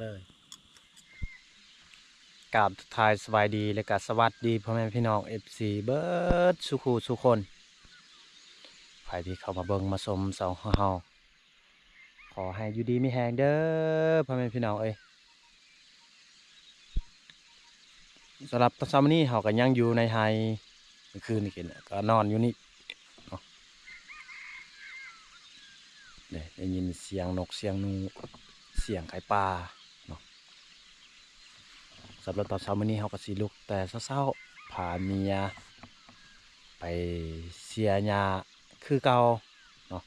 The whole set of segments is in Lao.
ເລີຍ. ກາບທັກທາຍສະບາຍດີ ແລະກະສະຫວັດດີພໍ່ແມ່ພີ່ນ້ອງ ເອັຟຊີ ເບິດສູ່ຄູ່ສູ່ຄົນ ໃຜທີ່ເຂົ້າມາເບິ່ງມາຊົມຊ່ອງຂອງເຮົາ ຂໍໃຫ້ຢູ່ດີມີແຮງເດີພໍ່ແມ່ພີ່ນ້ອງເອີຍ. ສຳລັບຕອນເຊົ້າມື້ນີ້ເຮົາກໍຍັງຢູ່ໃນໄຮ່ ມື້ຄືນນີ້ກໍນອນຢູ່ນີ້ເນາະ ໄດ້ ໄດ້ຍິນສຽງນົກສຽງໜູ ສຽງໄກ່ປ່າເນາະ. ສຳລັບຕອນເຊົ້າມື້ນີ້ເຮົາກໍຊິລຸກແຕ່ເຊົ້າໆ ພາເມຍໄປເສຍຫຍ້າຄືເກົ່າເນາະ.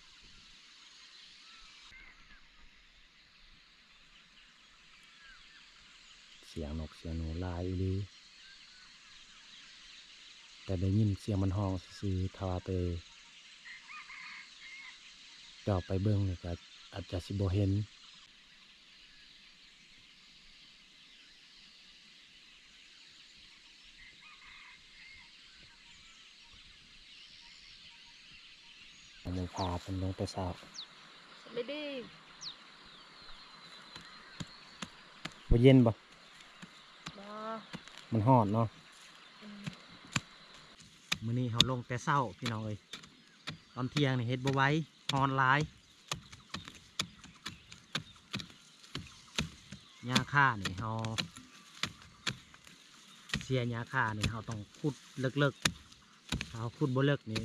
ສຽງນົກສຽງໜູຫຼາຍອີ່ຫຼີ ແຕ່ໄດ້ຍິນສຽງມັນຮ້ອງຊື່ໆ ຖ້າວ່າໄປ ຈອບໄປເບິ່ງນີ້ກໍອາດຈະຊິບໍ່ເຫັນ. ອັນນີ້ພາເພິ່ນລົງແຕ່ເຊົ້າ ສະບາຍດີ. ບໍ່ເຢັນບໍ່? ບໍ່ ມັນຮ້ອນເນາະ. ອືມ ມື້ນີ້ເຮົາລົງແຕ່ເຊົ້າພີ່ນ້ອງເອີຍ ຕອນທ່ຽງນີ້ເຮັດບໍ່ໄຫວ ຮ້ອນຫຼາຍ. ຫຍ້າຄານີ້ເຮົາ ເສຍຫຍ້າຄານີ້ເຮົາຕ້ອງຂຸດເລິກໆ ຖ້າເຮົາຂຸດບໍ່ເລິກນີ້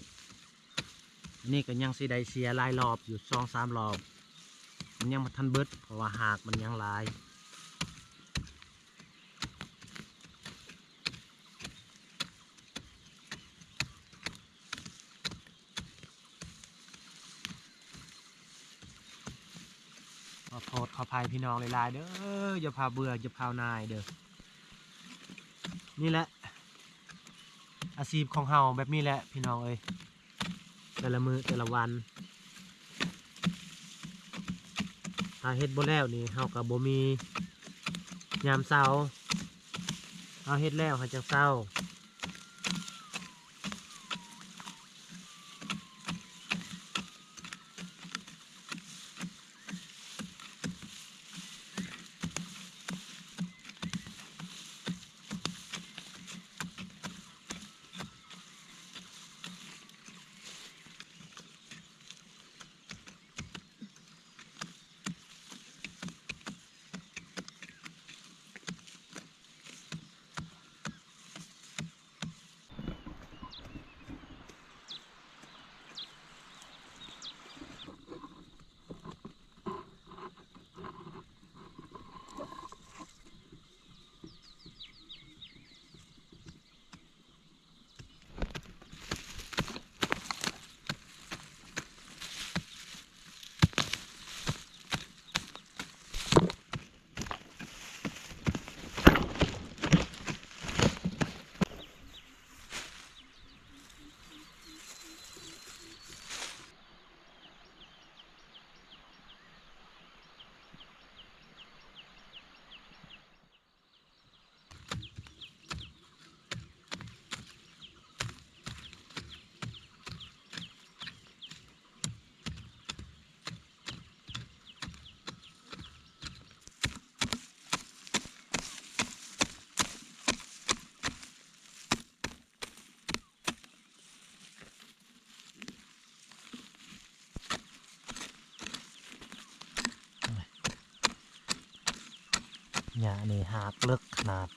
ອັນນີ້ກໍຍັງຊິໄດ້ເສຍຫຼາຍລອບຢູ່ ສອງສາມລອບ ມັນຍັງບໍ່ທັນເບິດ ເພາະວ່າຮາກມັນຍັງຫຼາຍ. ຂໍໂທດຂໍອະໄພພີ່ນ້ອງຫຼາຍໆເດີ ຢ່າພາເບື່ອ ຢ່າພາໜ່າຍເດີ. ນີ້ແຫຼະ ອາຊີບຂອງເຮົາແບບນີ້ແຫຼະພີ່ນ້ອງເອີຍ ແຕ່ລະມື້ແຕ່ລະວັນ ຖ້າເຮັດບໍ່ແລ້ວນີ້ເຮົາກໍບໍ່ມີຍາມເຊົາ ເຮົາເຮັດແລ້ວເຮົາຈັ່ງເຊົາ. ຫຍ້ານີ້ຮາກເລິກຂະໜາດ.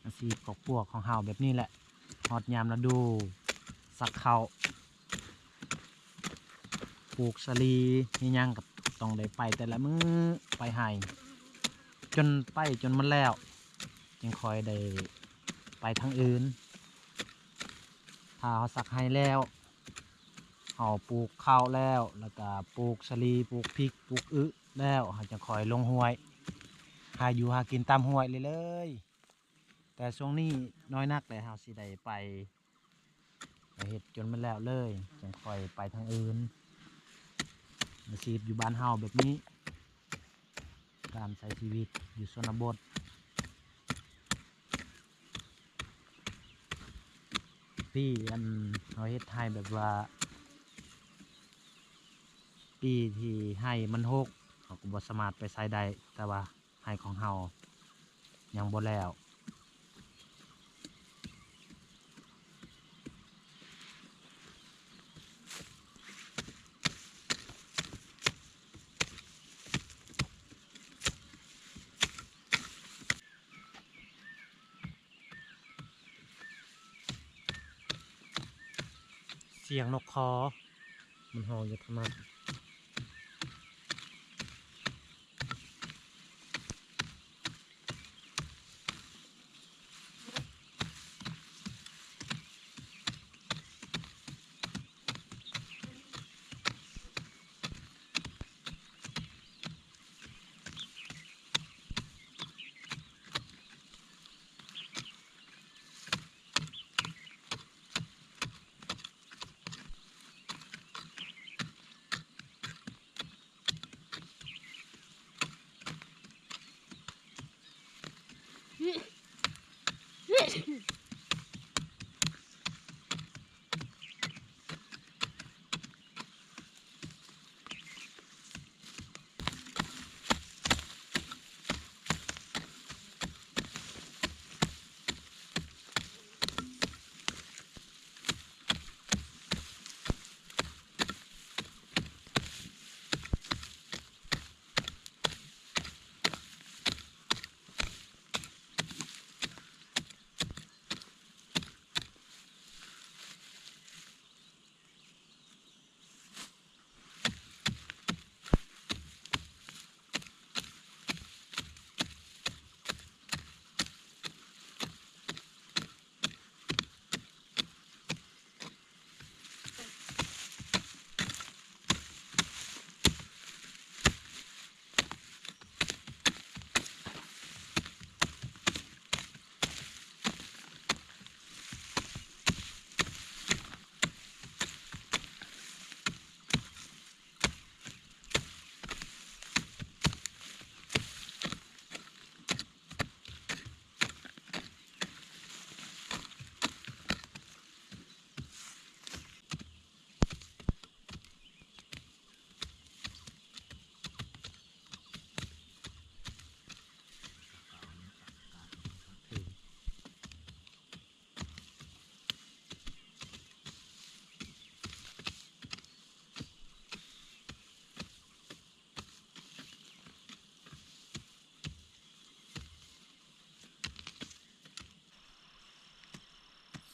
ອາຊີບຄອບຄົວຂອງເຮົາແບບນີ້ແຫຼະ ຮອດຍາມລະດູສັກເຂົ້າ ປູກສາລີ ເຮັດຫຍັງກໍຕ້ອງໄດ້ໄປແຕ່ລະມື້ ໄປໄຮ່ ຈົນໄປຈົນມັນແລ້ວ ຈຶ່ງຄ່ອຍໄດ້ໄປທາງອື່ນ. ຖ້າເຮົາສັກໄຮ່ແລ້ວ ເຮົາປູກເຂົ້າແລ້ວ ແລ້ວກະປູກສາລີ ປູກພິກ ປູກອຶແລ້ວ ເຮົາຈະຄ່ອຍລົງຫ້ວຍ ຫາຢູ່ຫາກິນຕາມຫ້ວຍເລີຍໆ. ແຕ່ຊ່ວງນີ້ນ້ອຍນັກແຫຼະ ເຮົາຊິໄດ້ໄປ ໄປເຮັດຈົນມັນແລ້ວເລີຍ ຈັ່ງຄ່ອຍໄປທາງອື່ນ. ອາຊີບຢູ່ບ້ານເຮົາແບບນີ້ ການໃຊ້ຊີວິດຢູ່ຊົນນະບົດ ປີອັນເຮົາເຮັດໄຮ່ແບບວ່າ ປີທີ່ໄຮ່ມັນຮົກ ເຮົາກໍບໍ່ສາມາດໄປໃສ່ໄດ້ ແຕ່ວ່າໄຮ່ຂອງເຮົາຍັງບໍ່ແລ້ວ. ສຽງນົກຄໍ ມັນຮ້ອງຢູ່ທາງນັ້ນ.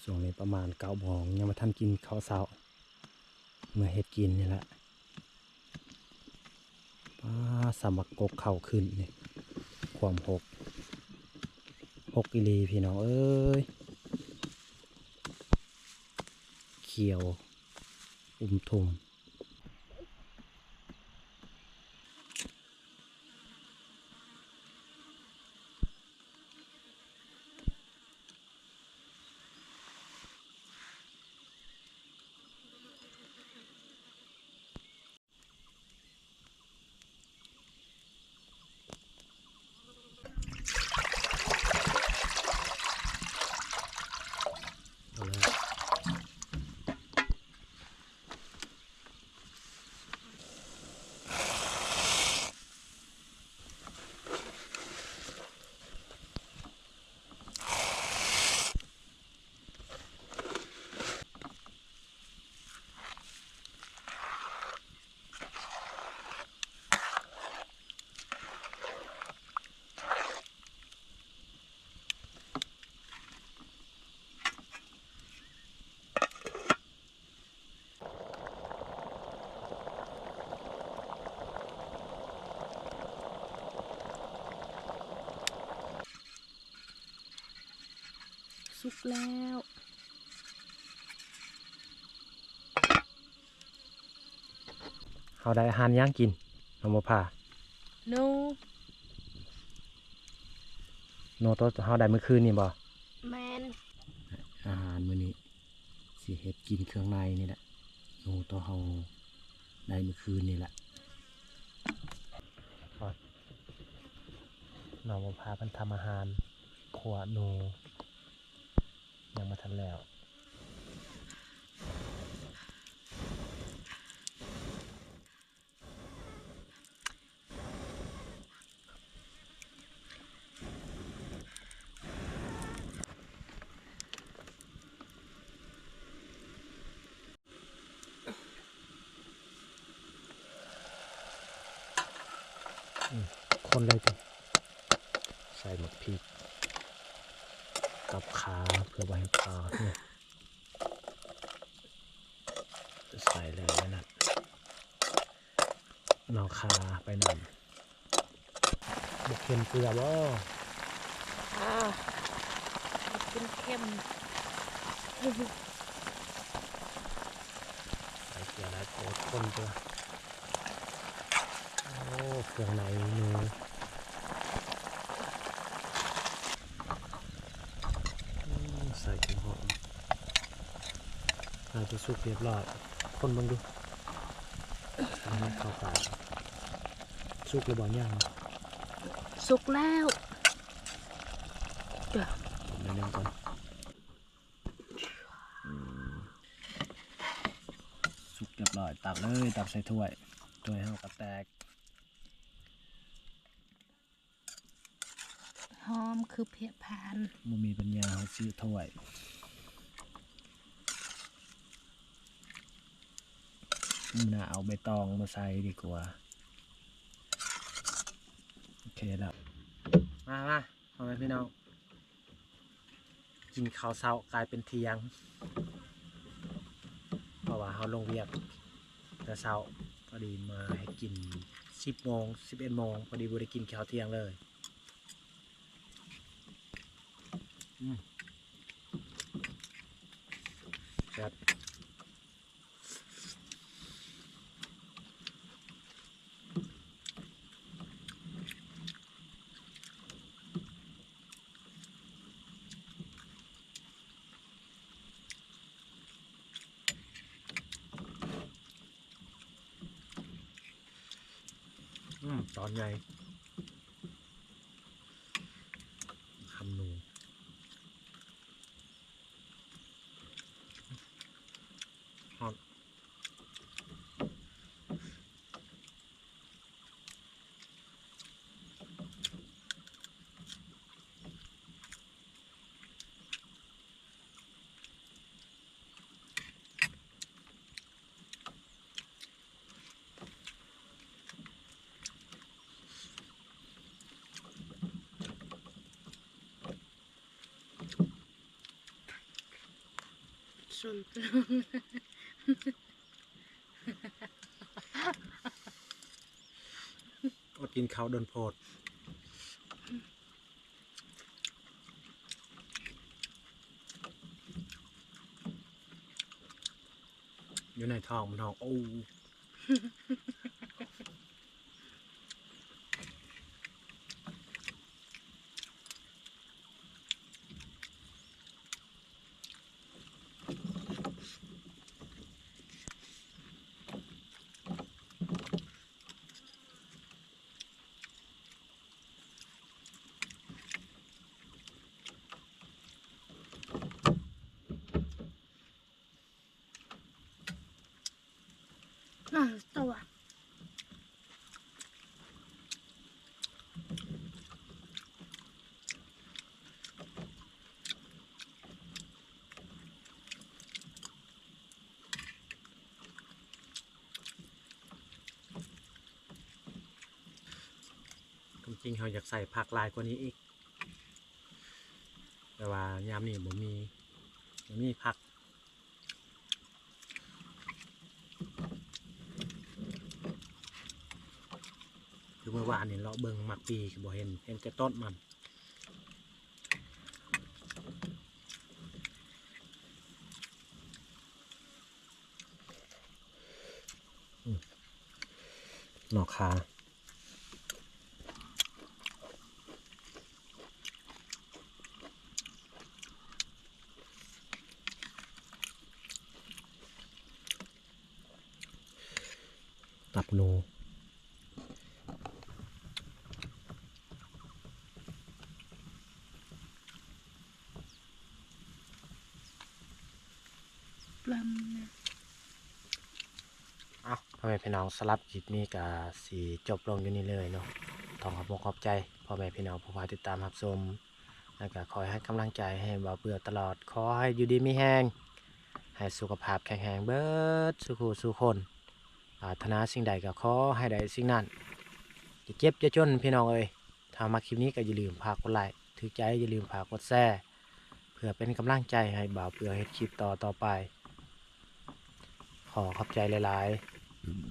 ຊ່ວງນີ້ປະມານເກົ້າໂມງ ຍັງບໍ່ທັນກິນເຂົ້າເຊົ້າ ເມືອເຮັດກິນນີ້ແຫຼະ. ປ້າ ສຳບັກກົກເຂົ້າຂຶ້ນນີ້ ຄວາມຮົກ ຮົກອີ່ຫຼີພີ່ນ້ອງເອີຍ ຂຽວອຸ້ມທຸ່ມ. ສຸກແລ້ວ. ເຮົາໄດ້ອາຫານຫຍັງກິນ ນ້ອງບົວຜາ? ໜູ. ໜູໂຕເຮົາໄດ້ມື້ຄືນນີ້ບໍ່? ແມ່ນ. ອາຫານມື້ນີ້ຊິເຮັດກິນເຄື່ອງໃນນີ້ແຫຼະ ໜູໂຕເຮົາໄດ້ມື້ຄືນນີ້ແຫຼະ. ນ້ອງບົວຜາເພິ່ນທຳອາຫານ ຂົ້ວໜູ ຍັງບໍ່ທັນແລ້ວ. ຄົນເລີຍຕິ ໃສ່ໝາກພິກກັບຂ່າ ເພື່ອບໍ່ໃຫ້ຂ່າເນາະ ໃສ່ເລີຍນັ້ນ ເນາະ ຂ່າໄປນຳ. ບໍ່ເຄັມເກືອບໍ່? ອ່າ ບໍ່ເຄັມ ເຄັມ. ໃສ່ເກືອຫຼາຍໂພດ ຄົນຕົວະ. ໂອ້ ເຄື່ອງໃນໜູ ອືມ ໃສ່ເຄື່ອງຫອມ. ໜ້າຈະສຸກຮຽບຮ້ອຍ ຄົນເບິ່ງດູ ໃຫ້ມັນເຂົ້າກັນ. ສຸກແລ້ວບໍ່? ຍັງ ສຸກແລ້ວ ເດີ ຄົນໜ້ອຍໜຶ່ງກ່ອນ. ອືມ ສຸກຮຽບຮ້ອຍ ຕັກເລີຍ ຕັກໃສ່ຖ້ວຍ ຖ້ວຍເຮົາກໍແຕກ. ຫອມຄືເພຍພານ ບໍ່ມີປັນຍາເຮົາຊື້ຖ້ວຍ. ມື້ໜ້າເອົາໃບຕອງມາໃສ່ດີກວ່າ. ໂອເຄແລ້ວ ມາ ມາ ພໍ່ແມ່ພີ່ນ້ອງ ກິນເຂົ້າເຊົ້າກາຍເປັນທ່ຽງ ເພາະວ່າເຮົາລົງວຽກແຕ່ເຊົ້າ ພໍດີມາໃຫ້ກິນສິບໂມງ ສິບເອັດໂມງ ພໍດີບໍ່ໄດ້ກິນເຂົ້າທ່ຽງເລີຍ. ອືມ ແຊບ. ອືມ ຕອນໃຫຍ່ ຄຳໜູ ຮອດ. ອົດກິນເຂົ້າດົນໂພດ ຢູ່ໃນທ້ອງມັນຮ້ອງ ໂອ້. ອ່າ ຕົວະ ຄວາມຈິງເຮົາຢາກໃສ່ຜັກຫຼາຍກວ່ານີ້ອີກ ແຕ່ວ່າຍາມນີ້ບໍ່ມີ ບໍ່ມີຜັກ. ຄືມື້ວານນີ້ເລາະເບິ່ງໝາກປີກໍບໍ່ເຫັນ ເຫັນແຕ່ຕົ້ນມັນ. ອືມ ໜໍ່ຂ່າ ຕັບໜູ. ເອົາ ພໍ່ແມ່ພີ່ນ້ອງ ສຳລັບຄລິບນີ້ກະຊິຈົບລົງຢູ່ນີ້ເລີຍເນາະ. ຕ້ອງຂອບອົກຂອບໃຈພໍ່ແມ່ພີ່ນ້ອງຜູ້ພາຕິດຕາມຮັບຊົມ ແລ້ວກະຄອຍໃຫ້ກຳລັງໃຈໃຫ້ບ່າວເບືອຕະຫຼອດ. ຂໍໃຫ້ຢູ່ດີມີແຮງ ໃຫ້ສຸຂະພາບແຂງແຮງເບິດສູ່ຜູ້ສູ່ຄົນ. ປາດຖະໜາສິ່ງໃດກໍຂໍໃຫ້ໄດ້ສິ່ງນັ້ນ. ຈະເຈັບຈະຈົນພີ່ນ້ອງເອີຍ. ຖ້າມັກຄລິບນີ້ກໍຢ່າລືມຝາກກົດໄລ ຖືກໃຈຢ່າລືມຝາກກົດແຊ ເພື່ອເປັນກຳລັງໃຈໃຫ້ບ່າວເປືອເຮັດຄລິບຕໍ່ໆໄປ. ຂໍຂອບໃຈຫຼາຍໆ.